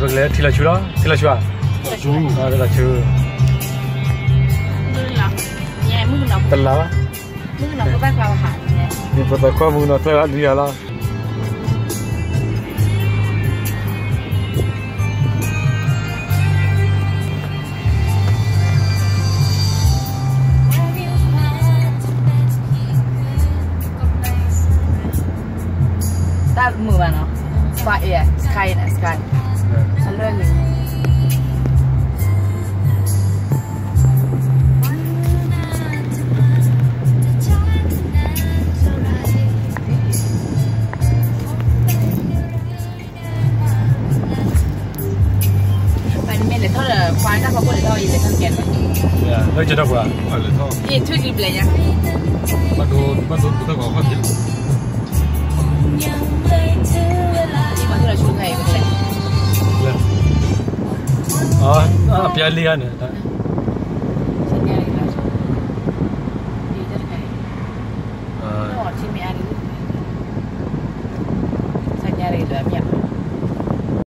ပကလဲၤထံလီၤဆူလီၤ, ထံလီၤဆူဧါ, ထံလီၤဆူ, တလးဘၣ်, မ့ၢ်ပသးခွါမုၢ်နီၢ်ကျၢၢ်လီၤဒုးယၤလီၤ. တၢ်မုာ်ဘၣ်နီၤ, fire, sky န့ၣ် sky, အလွဲၢ်ဂ့ၤ. ပမ့ၢ်လဲၤထီၣ်ဒီး ခွါတၢ်ဖီခိၣ်လဲၤထီၣ် ယလဲၤထီၣ်ကဲန့ၣ်, လၢကၠီၤထီၣ်ပှၤ, ယထွံၣ်ဒုးဘျဲၣ်ညါ, ဘၣ်ဒိ, ဘၣ်ဒိပူၤထီၣ်ကီးခီၣ်ထံး, ယမၤထီၣ်လီၤဆူခါအံၤပကလဲၤ, အပျဲလံဧါန့ၣ်.